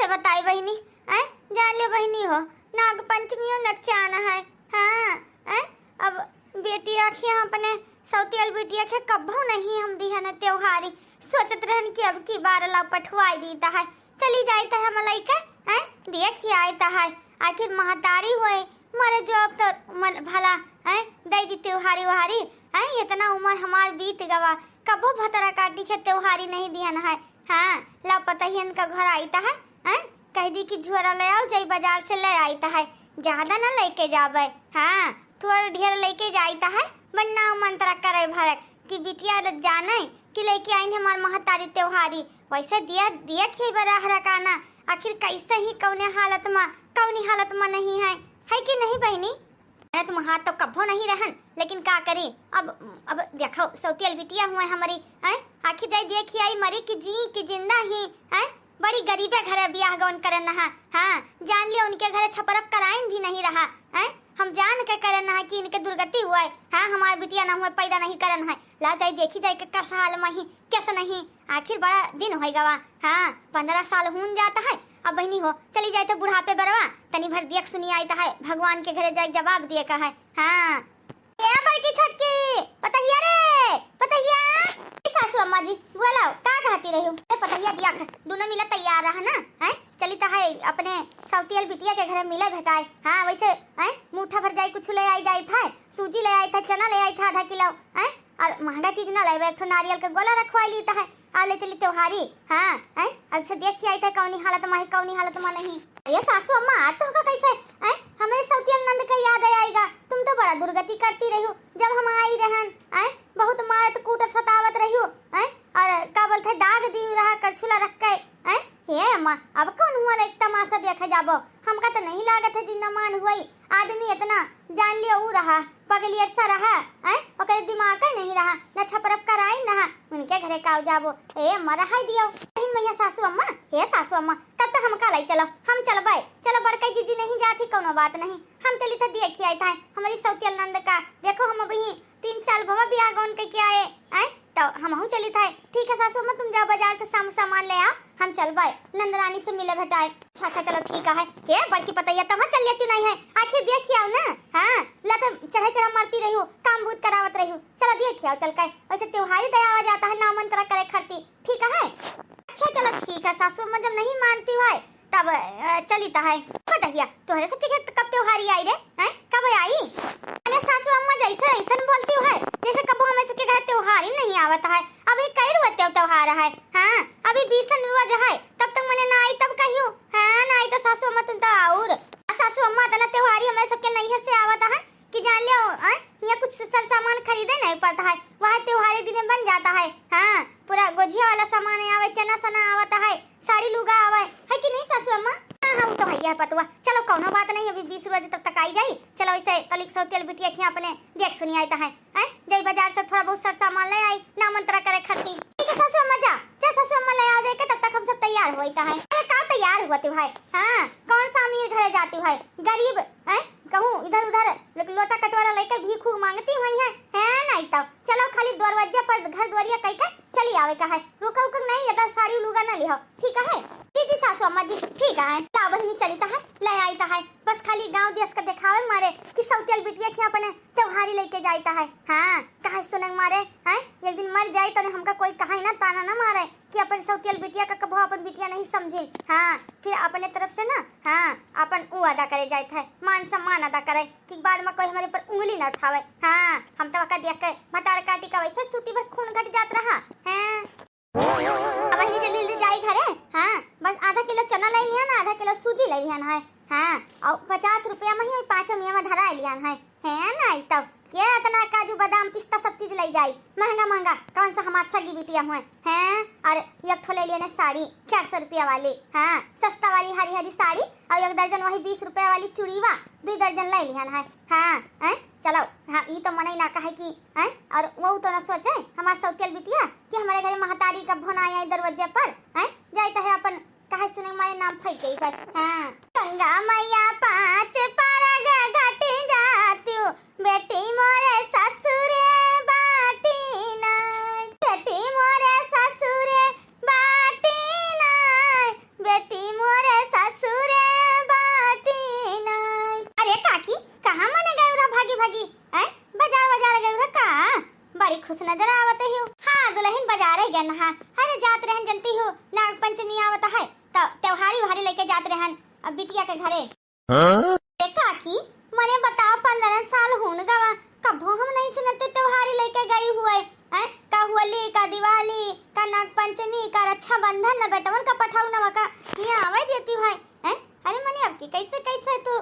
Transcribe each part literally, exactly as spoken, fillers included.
तो बताई बहिनी, हैं? जान ले बहिनी हो, नाग पंचमियो नकचान है। हाँ, हैं? अब बेटिया के अपने सौतियल बिटिया के कब्बो नहीं हम दिहन त्योहारी। सोचत रहन कि अब की बार ला पठवाई दीत है, चली जाइत है हम लइके, हैं? देखि आइत है, आखिर महतारी होए, मरे जो अब तो मन भला, हैं? दे दी त्योहारी वहारी, हैं? इतना उम्र हमार बीत गवा, कबो भतरा काटी के त्योहारी नहीं दिहन है। हाँ, ला पतहियन का घर आइत है, हैं? कह दी कि झोरा ले आओ, जाई बाजार से ले आइत है, ज्यादा ना लेके जाबे। हाँ, थोड़ा ढेर लेके जाइत है, बन्ना मंत्रा करे भरक कि बिटिया जाने कि लेके आइन हमार महतारी त्योहारी। वैसे दिया, दिया खिए बड़ा हरकाना, आखिर कैसे ही कौने हालत मा, कौनी हालत मा नहीं है, है कि नहीं बहिनी? अरे तुम हाथ तो कब्बो नहीं रहन, लेकिन का करी अब, अब देखो सौतियल बिटिया हुए हमारी, हैं? आखिर जाई देखी आई मरी कि जी कि जिंदा ही, हैं? बड़ी गरीबे घरे बियाह गौन करन रहा। हाँ, जान लियो उनके घरे छपरप कराइन भी नहीं रहा, हैं? हम जान के करन रहा कि इनके दुर्गति हुआ है। हाँ, हमार बिटिया ना हुए, पैदा नहीं करन है। ला जाई देखी जाई के कस हाल में ही, कैसे नहीं। आखिर बड़ा दिन होई गवा। हाँ, पन्द्रह साल हुन जाता है। अब बहिनी हो, चली जाए तो बुढ़ापे बरवा, तनी भर देख सुनी आइत है, भगवान के घरे जाए जवाब दिए का है। हाँ। ए बड़की छोटकी, पतहिया रे, पतहिया। ए सासू अम्मा जी, बोलाओ, का कहती रही हो? ए पतहिया दिया ख-, दोनों मिला तैयार रहा ना, हैं? चली तो है अपने सौतियल बिटिया के घरे मिले भेटाए। हाँ, वैसे, हैं? मुट्ठा भर जाई कुछ ले आई जाई था, सूजी ले आई था, चना ले आई था आधा किलो, हैं? और महंगा चीज ना लेबे, एक ठो नारियल के गोला रखवा ली तो है, आ ले चली त्योहारी। हाँ, हैं? अब से देखी आई था कौनी हालत में है, कौनी हालत में नहीं। अरे सासू अम्मा, आज तो होगा कैसे, हैं? हमारे सौतियल नंद का याद आएगा, तुम तो बड़ा दुर्गति करती रही हो, जब हम आई रहन, हैं? बहुत मारत कूटत सतावत रही हो, हैं? और का बोलते हैं, दाग दी रहा करछुला रख के, हैं? हे अम्मा, अब कौन हुआ ला एक तमाशा देखे जाबो? हमका तो नहीं लागत है जिंदा मान हुई। आदमी इतना जान लियो ऊ रहा, पगलियर सा रहा, हैं? ओकरे दिमाग ही नहीं रहा, न छपरप कराई न उनके घरे काव जाबो। ए अम्मा, रहाई दियो। बहिन मैया सासू अम्मा, हे सासू अम्मा, तब तो हमका लाई चलो, हम चलबे। चलो बड़का जीजी नहीं जाती, कौनो बात नहीं, हम चली था देखी आई था हमारी सौतियल नंद का। देखो हम अभी तीन साल भवा बियाह गौन के क्या है, हैं? तो हमहू चली था। ठीक है सासू अम्मा, तुम जाओ बाजार से साम-, सामान ले आओ, हम चलबे नंदरानी से मिले भेटाए। अच्छा, अच्छा, चलो ठीक है। ए बड़की पतैया, तहाँ चल लेती नहीं है, आखिर देखी आओ ना। हाँ, ला तो चढ़े चढ़ा मरती रही हो, काम बूत करावत रही हो। चलो देखी आओ चल के, वैसे त्योहारी दयावा जाता है, नामंत्रण करे खरती। ठीक है, अच्छा चलो ठीक है सासू अम्मा, जब नहीं मानती है तब, अ, चली तो है। पतैया, तोहरे सबके घर कब त्योहारी आई रे? हैं? कब आई? अरे सासू अम्मा, जैसे ऐसन बोलती है जैसे कबो हमें सबके घर त्योहार ही नहीं आवत है। अभी कई रोज त्योहार है? हाँ, अभी बीसन रोज है, तब तक मने ना आई तब कहियो। हाँ, ना आई तो सासू अम्मा तुम तो और। आ सासू अम्मा, इतना त्योहारी हमें सबके नैहर से आवत है कि जान लियो, हैं? यहाँ कुछ सर सामान खरीदे नहीं पड़ता है, वह त्योहारी दिन बन जाता है। हाँ, पूरा गोझिया वाला सामान आवे, चना सना आवत है, साड़ी लुगा आवे, है कि नहीं सासू अम्मा? हाँ, हाँ, वो तो है ही है पतुआ। चलो कौनो बात नहीं, अभी बीस रोज तब तक आई जाई। चलो इसे तलिक सौतियल बिटिया के अपने देख सुनी आई तो है, हैं? जाई बाजार से थोड़ा बहुत सर सामान ले आई, नामंत्रण करे खरती। ठीक है सासू अम्मा, जा, जा सासू अम्मा ले आ जाए के, तब तक हम सब तैयार होई तो है। अरे का तैयार हुआ तू है? हाँ, कौन सा अमीर घरे जाती है? गरीब, हैं? कहूँ इधर उधर लोटा कटोरा लेकर भीख उख मांगती हुई है, है नहीं तो। चलो खाली दरवाजे पर घर द्वारिया कह के चली आवे का है, रुका उका नहीं, ये तो साड़ी लुगा ना लिहो, ठीक है? जी, जी सासू अम्मा जी, ठीक है। ला बहिनी चली तो है, ले आई तो है, बस खाली गाँव देश का दिखावे मारे कि सौतियल बिटिया के अपने त्योहारी लेके जाता है। हाँ, कहे सुने मारे, हैं? एक दिन मर जाए तो हमका कोई कहा ना, ताना ना मारे कि अपन सौतियल बिटिया का कबो अपन बिटिया नहीं समझिन। हाँ, फिर अपने तरफ से ना, हाँ, अपन ऊ अदा करे जाए थे, मान सम्मान अदा करे कि बाद में कोई हमारे ऊपर उंगली ना उठावे। हाँ, हम तो वका देख के मटार काटी का वैसे सूती भर खून घट जात रहा। हैं? अब बहिनी जल्दी जल्दी जाई घरे। हाँ, बस आधा किलो चना ले लिहन, आधा किलो सूजी ले लिहन है। हाँ, और पचास रुपया में ही पाँचों मियाँ में धरा लिहन है। है ना, ई तब के इतना काजू बादाम पिस्ता सब चीज ले जाई, महंगा महंगा, कौन सा हमार सगी बिटिया हुए हैं? और एक ठो ले लिहन साड़ी चार सौ रुपया वाली, हाँ, सस्ता वाली हरी हरी साड़ी, और एक दर्जन वही बीस रुपया वाली चूड़ीवा, दो दर्जन ले लिहन है। हाँ, हैं? चलो, हाँ, ई तो मनई ना कहे कि, हैं? और वो तो ना सोचे, हमार सौतियल बिटिया, कि हमारे घरे महतारी का फोन आया है दरवाजे पर, हैं? जाए तो है अपन, कहे सुने हमारे नाम फैल गई पर। हाँ। गंगा मैया पाँच परग घट जातियो, बेटी मोरे ससुरे बाटी ना, बेटी मोरे ससुरे बाटी ना, बेटी मोरे जात रहन अब बिटिया के घरे। हाँ? देखा कि मने बताओ, पन्द्रह साल होन गवा, कभो हम नहीं सुनत तू त्योहारी लेके गई हुए, हैं? का होली, का दिवाली, का नाग पंचमी, का रक्षाबंधन, न बेटवन का पठाऊ, न वका यहाँ आवे देती है, हैं? अरे मने अब की कैसे, कैसे तू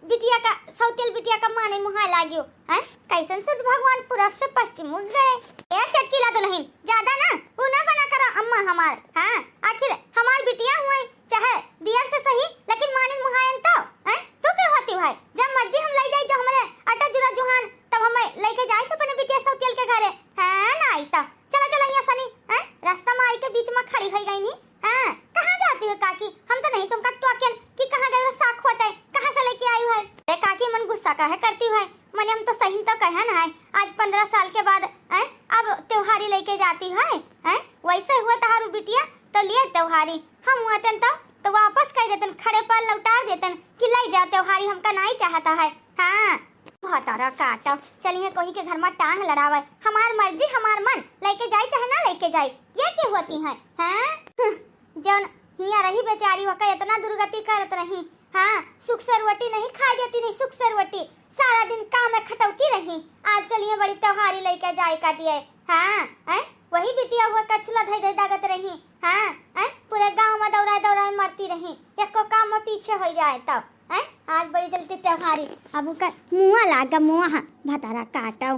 बिटिया का, सौतेल बिटिया का माने मुहाय लाग्यो, हैं? कैसन सूरज भगवान पूरब से पश्चिम उग गए। ए चटकीला दुल्हन, ज्यादा ना ऊ ना बना करा अम्मा हमार, हाँ? आखिर हमार बिटिया हुए, चाहे दियर से सही, लेकिन मानिन मुहायन तो, हैं? तू के होती भाई? जब मर्जी हम लई जाई, जो हमरे अटा जुरा जुहान, तब हम लेके जाए थे अपने बिटिया सौतियल के घरे। हाँ, ना आई तो। चला, चला यहाँ सनी, हैं? रास्ता में आई के बीच में खड़ी होई गई नी। हाँ, कहाँ जाती हो काकी? हम तो नहीं तुमका टोकेन कि कहाँ गई हो साग खोटे, कहाँ से लेके आई हो? ए काकी, मन गुस्सा काहे करती हो? मने हम तो सही तो कहन है, आज पन्द्रह साल के बाद, हैं? अब त्योहारी लेके जाती है, हैं? वैसे हुआ तहारू बिटिया, तो लिए त्योहारी। हम हुआतन तो, तो वापस कह देतन, खड़े पर लौटा देतन कि ले जा त्योहारी, हमका नहीं चाहता है। हाँ, भतारा काटो, चलिए कोही के घर में टांग लड़ावे, हमार मर्जी हमार मन, लेके जाए चाहे ना लेके जाए, ये क्यों होती है? हाँ, हम्म, जौन हिया रही बेचारी, वका इतना दुर्गति करत रही, हाँ, सुख से रोटी नहीं खाए देती, नहीं सुख से रोटी, सारा दिन काम में खटौती रही। आज चलिए बड़ी त्योहारी लेके जाए का दिए, हाँ, हैं? वही बिटिया हुआ कछुला धई धई दागत रही, हाँ, हैं? पूरे गांव में दौड़ाए दौड़ाए मरती रही, एको काम में पीछे हो जाए तब, हैं? आज बड़ी जल्दी त्योहारी, अब उनका मुआ लागा मुआ, भतारा काटो।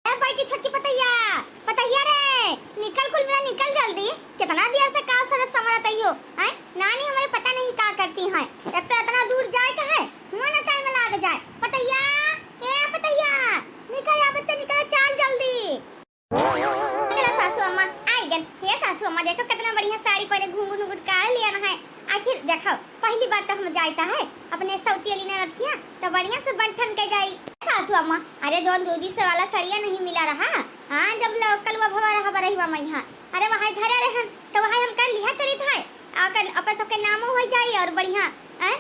ए बड़की छोटकी पतैया, पतैया रे, निकल कुल मिला, निकल जल्दी। कितना देर से काव सरे समरत अइयो, हैं? नानी हमरे पता नहीं का करती हैं। एक तो इतना दूर जाए का है, हुआ ना टाइम लाग जाए। पतैया, ए पतैया, निकल या बच्चा, निकल, चाल जल्दी। चला सासू अम्मा, आई गन। हे सासू अम्मा, देखो कितना बढ़िया साड़ी पहने, घुंघट उंघट काढ़ लिया ना है। आखिर देखो, पहली बार तो हम जाइता है अपने सौतियली ननद किया, तो बढ़िया से बन ठन के जाई। सासू अम्मा, अरे जौन दूधी से वाला सड़िया नहीं मिला रहा, हाँ, जब लोकल वो भवा रहा बरही हुआ मैहा, अरे वहाँ घरे रहन, तो वहाँ हम कर लिहा चलित है, अपन, अपन सबके नामो हो जाई और बढ़िया, हैं,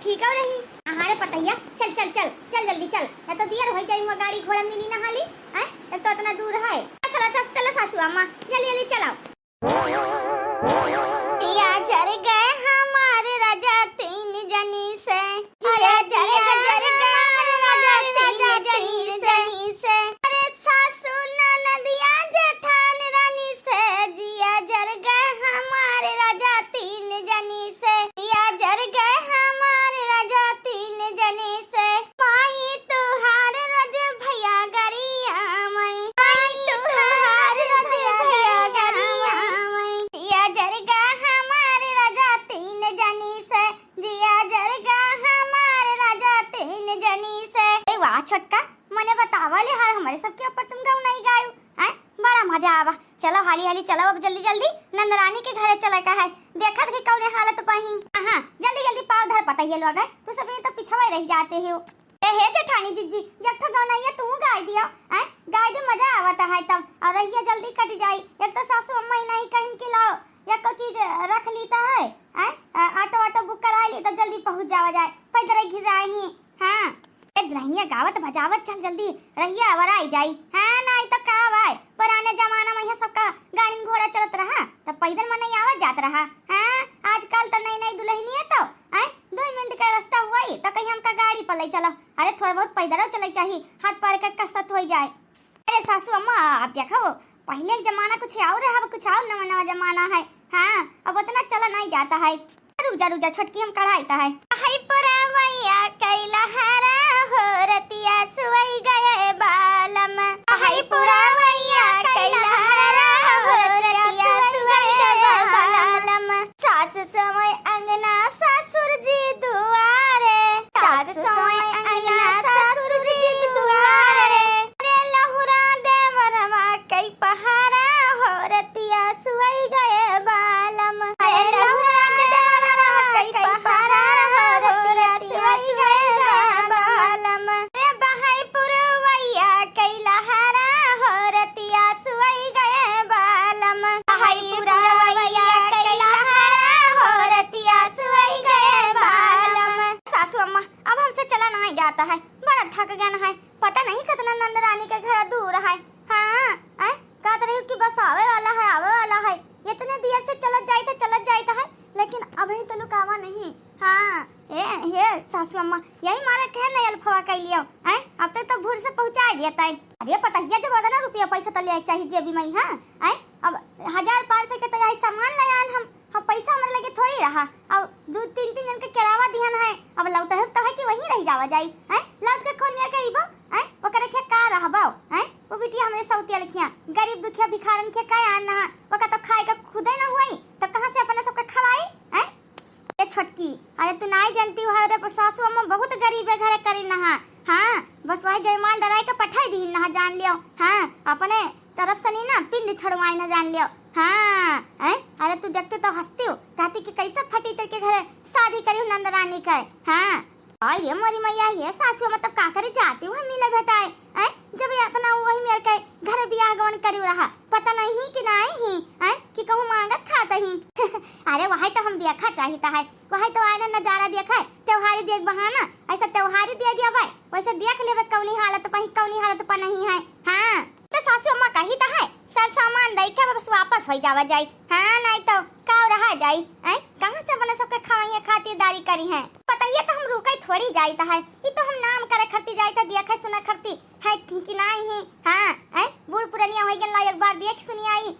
ठीक हो रही। हाँ रे पतैया, चल, चल, चल, चल जल्दी चल, या तो दियर हो जाई, वो गाड़ी घोड़ा मिली ना हाली, हैं, एक तो इतना दूर है। चलो, चल, चलो सासू अम्मा, जल्दी, जल्दी चलाओ। जिया जर गए हमारे राजा तीन जनी से। अरे जिया जर गए हमारे राजा तीन जनी से। अरे सासू ननदिया जेठान रानी से। जिया जर गए हमारे राजा तीन जनी से। जिया जर गए हमारे राजा तीन जनी से। माई तुहार रोज भैया गरिया माई। माई तुहार रोज भैया गरिया माई। जिया जर गए हमारे राजा तीन जनी से। जिया जर गए हमारे राजा तीन जनी से। ए वाह छोटका, मने बतावा ले हाल हमरे सबके ऊपर तुम गाँव नहीं गायू, हैं? बड़ा मजा आवा। चलो हाली हाली चलो, अब जल्दी जल्दी नंदरानी के घरे चले का है। देखत ही कौने हालत पाही। हाँ, जल्दी जल्दी पाव धर, पता ये लोग है, तू सब ये तो पिछवा ही रह जाते हो। ए हे जेठानी जिज्जी, एक ठो गौनैया तू गाय दियो, हैं? गाय दे, मजा आवत है तब, और रहिया जल्दी कट जाई। एक तो सासू अम्मा ही नहीं कहिन कि लाओ, या को चीज रख लीता है, हैं? अ, ऑटो, ऑटो बुक करा ली तो जल्दी पहुँच जावा जाए, पैदल घिराई ही। हाँ, ए दुल्हनिया गावत बजावत चल जल्दी, रहिया अवर आई जाई। हाँ, नहीं तो का भाई, पुराने जमाना में यह सबका गाड़ी घोड़ा चलत रहा, तब पैदल मन नहीं आवत जात रहा। हाँ, आजकल तो नई नई दुल्हनिया तो, हैं, दो मिनट का रास्ता हुआ ही तो कहीं हमका गाड़ी पर ले चलो। अरे थोड़ा बहुत पैदल चले चाहिए, हाथ पैर का कसरत हो जाए। अरे सासू अम्मा, आप देखो, पहले के जमाना कुछ और रहा, अब कुछ और नवा नवा जमाना है। हाँ, अब उतना चला नहीं जाता है। रुक जा, रुक जा, छोटकी हम कढ़ाई का है। हाय पुरवैया कैला हरा हो रतिया सुवई गए बालम। हाय पुरवैया कैला हरा हो रतिया सुवई गए बालम। सास सोए अंगना ससुर जी दुआरे। सास सोए अंगना ससुर जी दुआरे। अरे लहुरा देवरवा कई पहारा हो रतिया सुवई गए बालम। अरे लहुरा देवरवा कई पहारा हो रतिया सुवई गए बालम। अरे बहाई पुरवैया कई लहरा हो रतिया सुवई गए बालम। बहाई पुरवैया कई लहरा हो रतिया सुवई गए बालम। सासू अम्मा, अब हमसे चला नहीं जाता है, बड़ा थक गन है। पता नहीं कितना नंद रानी के घर दूर है। हाँ, हैं? कहत रही कि बस आवे वाला है, आवे वाला है। इतने देर से चलत जाइत है, चलत जाइत है, लेकिन अभी तलुक हाँ, ए, हे सासू अम्मा, यही मारे कहे नहीं अल्फवा कइ लियो, हैं? अब तक तो भूर से पहुँचाइ दिया ताई। अरे पतहिया, जब उतना रुपया पैसा तो ले आए चाहिए जेबी में, हाँ? हैं? अब हजार पाँच सौ के तो यही सामान ले आन हम, हम पैसा हमरे लगे थोड़ी रहा। अब दो तीन तीन जन के किरावा दिहन है, अब लौटे हो तो है कि वहीं रह जावा जाई, हैं? लौट के कौन मेर के अइबो, हैं? ओकरे के का रहबो, हैं? वो बिटिया हमरे सौतिया लखिया, गरीब दुखिया भिखारन के का आन ना, ओका तो खाए के खुदे ना हुई, तो कहाँ से अपना सबके खवाई, हैं? ए छोटकी, अरे तू नाई जानती हो, अरे सासू अम्मा बहुत गरीब है, घरे करी नहा। हाँ, बस वही जयमाल डराई के पठाई दी नहा, जान लियो। हाँ, अपने तरफ से नहीं ना, पिंड छड़वाई ना, जान लियो। हाँ, हैं? अरे तू देखते तो हंसती हो, कहती कि कैसे फटीचर के घरे शादी करी हूँ नंद रानी का। हाँ, और ये मोरी मैया, ये सासू अम्मा तब का करे जाती हूँ मिले भेटाए, हैं? जब ये इतना वही मेर के घर बियाह गवन करी रहा, पता नहीं कि नहीं ही, हैं? कि कहूँ मांगत खात ही। अरे वही तो हम देखा चाहिता है, वही तो आए ना नजारा देखा है, त्योहारी देख बहाना, ऐसा त्योहारी दे दिया भाई, वैसे देख लेवे कौनी हालत पर, कौनी हालत पर नहीं है। हाँ, तो सासू अम्मा कही तो है, सर सामान दे के बस वापस हो जावा जाई। हाँ, नहीं तो का रहा जाई, हैं? कहाँ से अपना सबके खवाइए खातिरदारी करी हैं? पता ही है तो हम रुके थोड़ी जाइत है, ये तो हम नाम करे खरती जाइत है, देखे सुना खरती है कि नहीं ही। हाँ, हैं? बूढ़ पुरनिया हो गन ला, एक बार देख सुनी आई।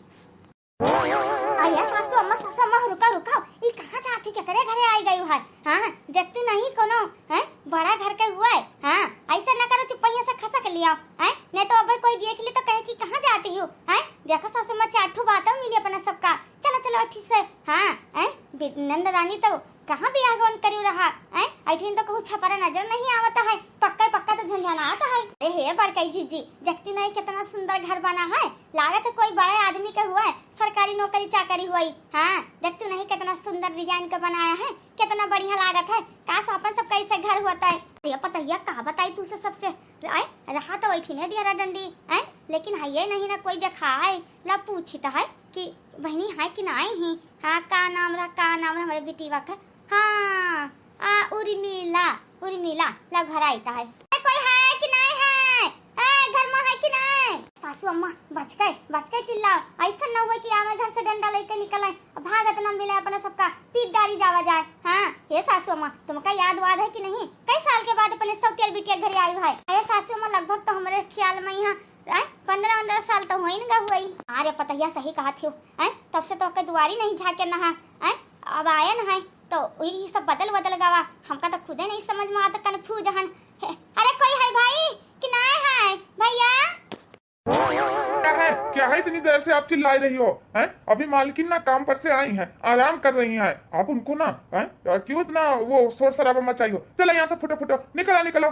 अरे सासू अम्मा, सासू अम्मा, रुका, रुका, ई कहाँ जाती, केकरे घरे आई गई है? हाँ, देखती नहीं कोनो, हैं, बड़ा घर के हुआ है। हाँ, ऐसा न करो, चुपैया से खसक लिया, हैं, नहीं तो अब कोई देख ली तो कहे कि कहाँ जाती हो, हैं। देखो सासू अम्मा, चार ठो बातों मिली अपना सबका। चलो, चलो, ठीक से। हाँ, हैं, बि-, नंद रानी तो कहाँ बियाह गवन करी रहा, हैं? ऐठिन तो कहूँ छपरा नजर नहीं आवता है, पक्का पक्का तो झंझनाता है। अरे हे बड़कई जीजी, देखती नहीं कितना सुंदर घर बना है, लागत है कोई बड़े आदमी का हुआ है, सरकारी नौकरी चाकरी हुई। हाँ, देखती नहीं कितना सुंदर design का बनाया है, कितना बढ़िया लागत है। काश अपन सब कैसे घर होता है। ये पतहिया का बताई तू से सबसे, आए रहा तो ऐठिने डेरा डंडी, हैं? लेकिन है ये नहीं ना कोई देखा है, ला पूछित है कि बहनी है कि नहीं ही। हाँ, का नाम रहा, का नाम रहा हमारे बिटिया का? हाँ, आ, उर्मिला, उर्मिला, ला घर आइत है। ए, कोई है कि नहीं है? ए, घर में है कि नहीं? सासू अम्मा, बच गए, बच गए, चिल्लाओ। ऐसा न हुआ कि आवे घर से डंडा लेके निकले, भागत न मिले, अपना सबका पीट डारी जावा जाए। हाँ, हे सासू अम्मा, तुमका याद वाद है कि नहीं? कई साल के बाद अपने सौतियल बिटिया घरे आई है। अरे सासू अम्मा, लगभग तो हमारे ख्याल में यहाँ, आए, पन्द्रह वन्द्रह साल तो हुई न हुई। अरे पतहिया सही कहा थियो, हैं? तब से तो के दुआरी नहीं झाके नहा, हैं? अब आयन है तो यही सब बदल बदल गवा, हमका तो खुदे नहीं समझ में आता, confuse हन। हे, अरे कोई है भाई कि नहीं है भैया? क्या है, क्या है, इतनी देर से आप चिल्ला रही हो, हैं? अभी मालकिन ना काम पर से आई हैं, आराम कर रही हैं, आप उनको ना, हैं, क्यों इतना वो शोर शराबा मचाई हो? चलो यहाँ से, फुटो फुटो, निकलो निकलो।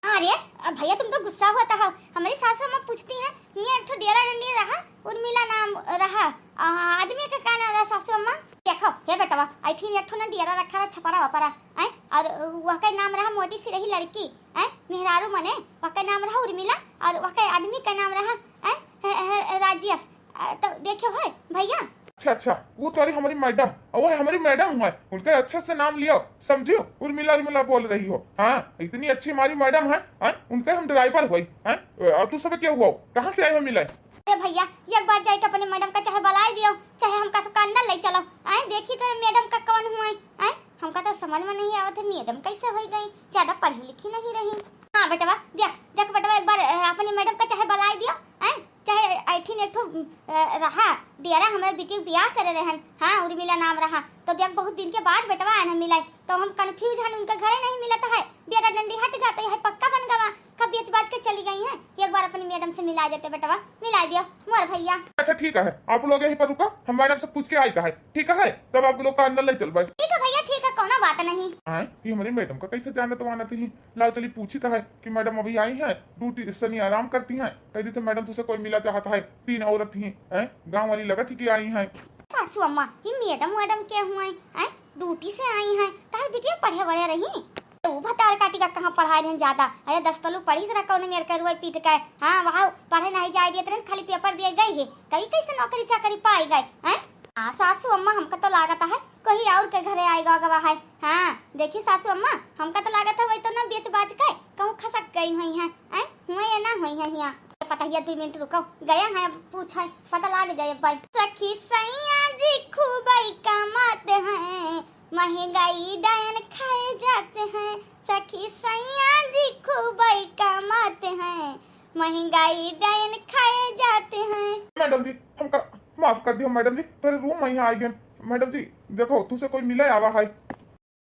अरे, अब भैया तुम तो गुस्सा होता हो। हमारी सासू अम्मा पूछती हैं, "ये एक ठो डेरा डंडी रहा, उर्मिला नाम रहा, आ, आदमी का का नाम रहा सासू अम्मा?" देखो, हे बेटवा, आई थिंक एक ठो ना डेरा रखा रहा छपरा वपरा, हैं? और वह का नाम रहा मोटी सी रही लड़की, हैं? मेहरारू मने, वह का नाम रहा उर्मिला और वह का आदमी का नाम रहा, हैं? हे, हे, राजेश। अ, तो देखो है भैया। अच्छा, अच्छा, वो तो अरे हमारी मैडम, वो है हमारी मैडम है, उनका अच्छे से नाम लियो, समझियो, उर्मिला उर्मिला बोल रही हो। हाँ, इतनी अच्छी हमारी मैडम है, हाँ, उनका हम ड्राइवर हुई, हाँ, और तू सब क्या हुआ, कहाँ से आए हो मिले? अरे भैया, एक बार जाके अपने मैडम का चाहे बुलाई दियो, चाहे हमका सबका अंदर ले चलो, आए देखी तो मैडम का कौन हुआ है, आए हमका तो समझ में नहीं आवत है मैडम कैसे हो गई, ज्यादा पढ़ी लिखी नहीं रही। हाँ बेटवा, देख, देख बेटवा, एक बार, अ, अपने मैडम का चाहे बुलाई दियो, आए चाहे ऐठिन एक ठो, अ, रहा, डेरा हमरे बिटिया के बियाह करे रहन, हाँ, उर्मिला नाम रहा। तो देख, बहुत दिन के बाद बेटवा आना मिला, तो हम confuse हन, उनके घरे नहीं मिलत है, डेरा डंडी हट गवा, तो यह पक्का बन गवा, कब बेच बाच के चली गई हैं। एक बार अपनी मैडम से मिला देते बेटवा, मिला दियो मोर भैया। अच्छा ठीक है, आप लोग यहीं पर रुको, हम मैडम से पूछ के आइत है, ठीक है, तब आप लोग का अंदर ले चलबे। ठीक है भैया, ठीक है, कोनो बात नहीं। हाँ, ये हमारी मैडम का कैसे जानत वानत ही? लाओ चली पूछित है कि मैडम अभी आई हैं, ड्यूटी से नहीं आराम करती हैं। कह दी तो मैडम तुझसे कोई मिला चाहता है, तीन औरत ही हैं, गाँव वाली लगत ही कि आई हैं। सासू अम्मा, ये मैडम वैडम के हुए हैं, ड्यूटी से आई हैं, तार बिटिया पढ़े वढ़े रही। तो भतार काटी का कहाँ पढ़ाए रहन ज्यादा, अरे दस तलू पढ़ी से ना कौन मेर के रुए पीट के, हाँ वहाँ पढ़े नहीं जाए दिए, तुरंत खाली पेपर दिए गई है, कई कैसे नौकरी चाकरी पाई गए हैं। हाँ सासू अम्मा, हमका तो लागत है कोई और के घरे आए गवा है। हाँ, देखी सासू अम्मा, हमका तो लागत है वही तो ना बेच बाच के कहूँ खसक गई हुई हैं, हैं? हुए ये ना हुई है हियाँ। पता ही है, दो मिनट रुको, गया है, अब पूछे, पता लाग जाए अब भाई। सखी सैया जी खूब कमाते हैं, महंगाई डायन खाए जाते हैं, सखी सैया जी खूबई कमाते हैं, महंगाई डायन खाए जाते हैं। मैडम जी, हमका माफ कर दियो मैडम जी, तोरे रूम में यहाँ आ गए। मैडम जी, देखो, तुझसे कोई मिले आवा है।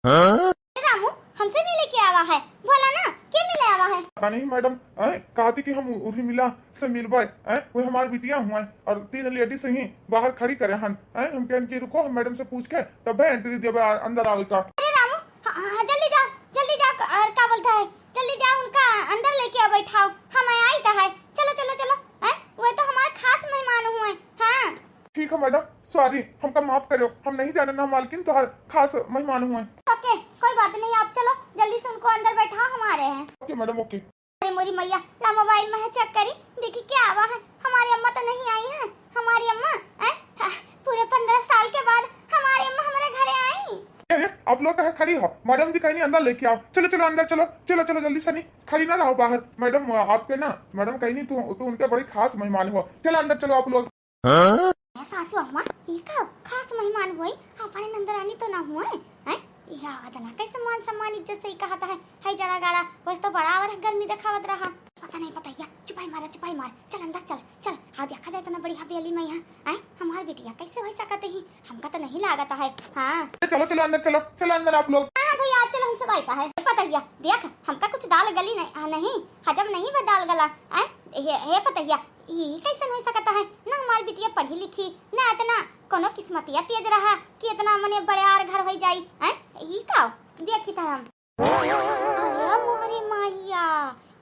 हाँ? रामू, हमसे मिले के आवा है? बोला ना, के मिले आवा है? पता नहीं मैडम, हैं, कहा थी कि हम उर्मिला से मिलबे, हैं, वो हमार बिटिया हुआ है और तीन लेडीज ही बाहर खड़ी करे हन, हैं, हम कहन कि रुको, हम मैडम से पूछ के तब एंट्री देबे आ-, अंदर आवे का। अरे रामू, हाँ, हाँ, जल्दी जाओ, जल्दी जाओ, और का बोलता है, जल्दी जाओ, उनका अंदर लेके आओ, बैठाओ, हम आई तो है, चलो, चलो, चलो, हैं, वो तो हमार खास मेहमान हुए, हाँ। ठीक है मैडम, सॉरी, हमका माफ करो, हम नहीं जाने ना मालकिन तोहार खास मेहमान हुए। ओके, कोई बात नहीं, आप चलो जल्दी से उनको अंदर बैठाओ, हम आ रहे हैं। ओके मैडम, ओके। अरे मोरी मैया, ला मोबाइल में है, चेक करी, देखी क्या आवा है। हमारी अम्मा तो नहीं आई है, हमारी अम्मा, हैं? हाँ, पूरे पन्द्रह साल के बाद हमारी अम्मा हमारे घरे आई। अरे, आप लोग कहाँ खड़ी हो? मैडम जी कहीं नहीं, अंदर लेके आओ। चलो, चलो, अंदर चलो, चलो, चलो, जल्दी से नहीं, खड़ी ना रहो बाहर। मैडम, आपके ना, मैडम कहीं नहीं, तू, तू उनके बड़ी खास मेहमान हो। चलो, अंदर चलो आप लोग। हाँ? ए सासू अम्मा, ई का खास मेहमान हुई, अपने नंदरानी तो ना हुए, हैं? या अदना कैसे मान सम्मान इज्जत से ही कहता है, है जड़ा गाड़ा, वैसे तो बड़ा और गर्मी दिखावत रहा। पता नहीं पतैया, चुपाई मारा, चुपाई मार, चल अंदर चल, चल, हाँ देखा जाए इतना बड़ी हवेली में यहाँ, हैं? हमार बिटिया कैसे हो सकत ही, हमका तो नहीं लागत है, हाँ। ए, चलो, चलो अंदर चलो, चलो अंदर आप लोग। हाँ, हाँ भैया, आप चलो, हमसे बाई का है। ए पतैया, देख, हमका कुछ दाल गली नहीं, हाँ, नहीं, हजम नहीं बा दाल गला, हैं? हे, हे पतैया, ई कैसन हो सकत है? ना हमार बिटिया पढ़ी लिखी, ना इतना कोनो किस्मतिया तेज रहा कि इतना मने बड़े आर घर होई जाई, हैं? ई का? देखी था हम। अरे मोरे माइया,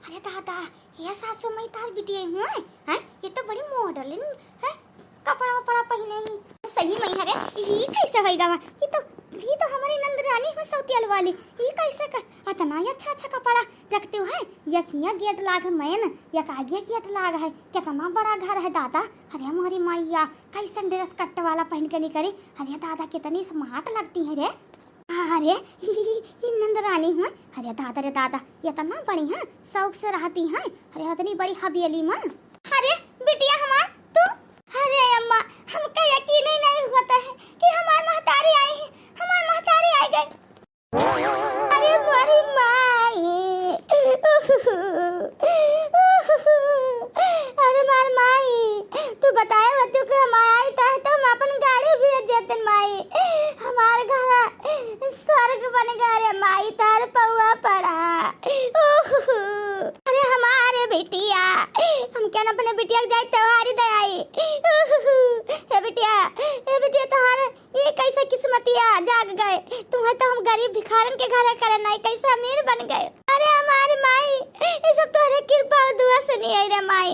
अरे दादा, ये सासू माई तार बिटिया हुए, हैं? ये तो बड़ी मॉडर्न है, कपड़ा वपड़ा पहने ही। सही में, अरे, ई कैसे होई गवा? ये तो, ये तो हमारी नंदरानी हो सौतियल वाली। ई कैसे कर, इतना ही अच्छा अच्छा कपड़ा रखते हो है। एक हियाँ गेट लाग है मैन, एक आगे गेट लाग है। कितना बड़ा घर है दादा। अरे मोरी मैया, कैसन ड्रेस कट वाला पहन के निकली। अरे दादा, कितनी स्मार्ट लगती है रे। अरे, ई नंदरानी हुआ। अरे दादा रे दादा, इतना बढ़िया शौक से रहती है। अरे इतनी बड़ी हवेली में। अरे बिटिया हमार, तू? अरे अम्मा, हमका यकीन ही नहीं होता है कि हमार महतारी आई है, हमार महतारी आई गई। अरे मोरी माई, अरे मार माई, तू बताए बतू के हम आई तो, तो हम अपन गाड़ी भेज देते माई। हमार घर स्वर्ग बन गया रे माई, तार पौआ पड़ा। अरे हमारे बिटिया, हम क्या अपने बिटिया के जाए त्योहारी दे आई। हे बिटिया, हे बिटिया, तोहार ये कैसे किस्मतिया जाग गए? तुम्हें तो हम गरीब भिखारन के घरे करे नहीं, कैसे अमीर बन गए? अरे हमारी माई, ये सब तोहरे कृपा और दुआ से नहीं आई रे माई।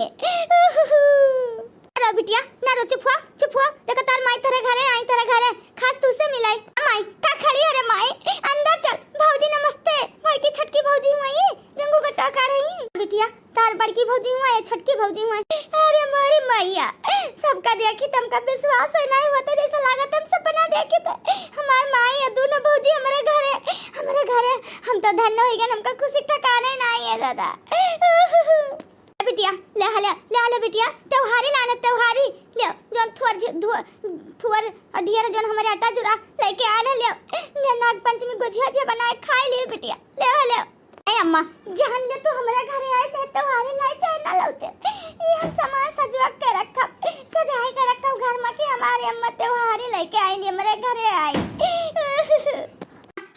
अरे बिटिया, ना रो, चुप हुआ, चुप हुआ। देखो तार माई तोहरे घरे आई, तोहरे घरे खास तुझसे मिलाई। आ माई, का खड़ी है रे माई? अंदर चल। भौजी नमस्ते, बड़की छोटकी भौजी हुई, जंगू गट्टा का रही। बिटिया, तार बड़की भौजी हुआ या छोटकी भौजी हुआ। अरे मोरी मैया, सबका देखी त हमका विश्वास ही नहीं होता, जैसे लागत हम सपना देखी त हमार माई या दोनों भौजी हमरे घरे, हमरे घरे। हम तो धन्य हो गए, हमका खुशी ठिकाने नहीं है दादा। ए बिटिया, ले हले, ले हले बिटिया, त्योहारी लाना, त्योहारी। ले, जौन थुअर झि-, धुअ-, थुअर और ढियर जौन हमरे आटा जुरा लेके आए ले, ले, ले नाग पंचमी गुझिया जे बनाए खाए ले बिटिया, ले हले। ए अम्मा, जहन ले तू हमरे घरे आए, चाहे त्योहारी लाए, चाहे ना लौटे, ये हम सामान सजवा के रखब, सजाए के रखब घर में कि हमारी अम्मा त्योहारी लेके आई, हमरे घरे आई।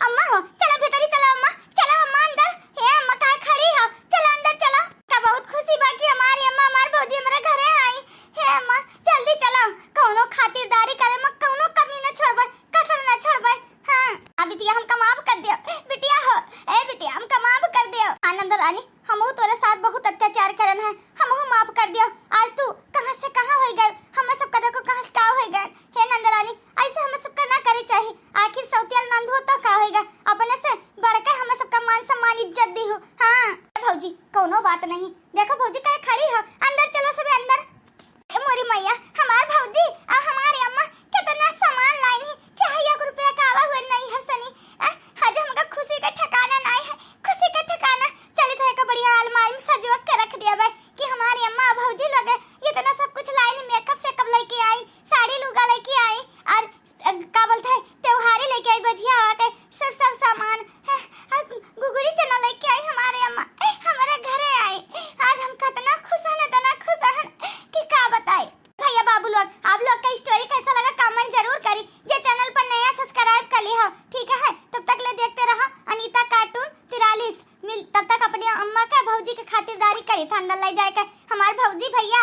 अम्मा हो, चलो भीतरी चलो अम्मा, चलो अम्मा अंदर। हे अम्मा, काहे खड़ी हो? चलो अंदर चलो। का बहुत खुशी बा कि हमारी अम्मा, हमार भौजी हमरे घरे आई। हे अम्मा, जल्दी चलो, कौनो खातिरदारी करे में कौनो कमी न छोड़बे, कसर न छोड़बे। हाँ, आ बिटिया, हमका माफ कर दियो। बिटिया हो, तय जाए के, हमार भौजी भैया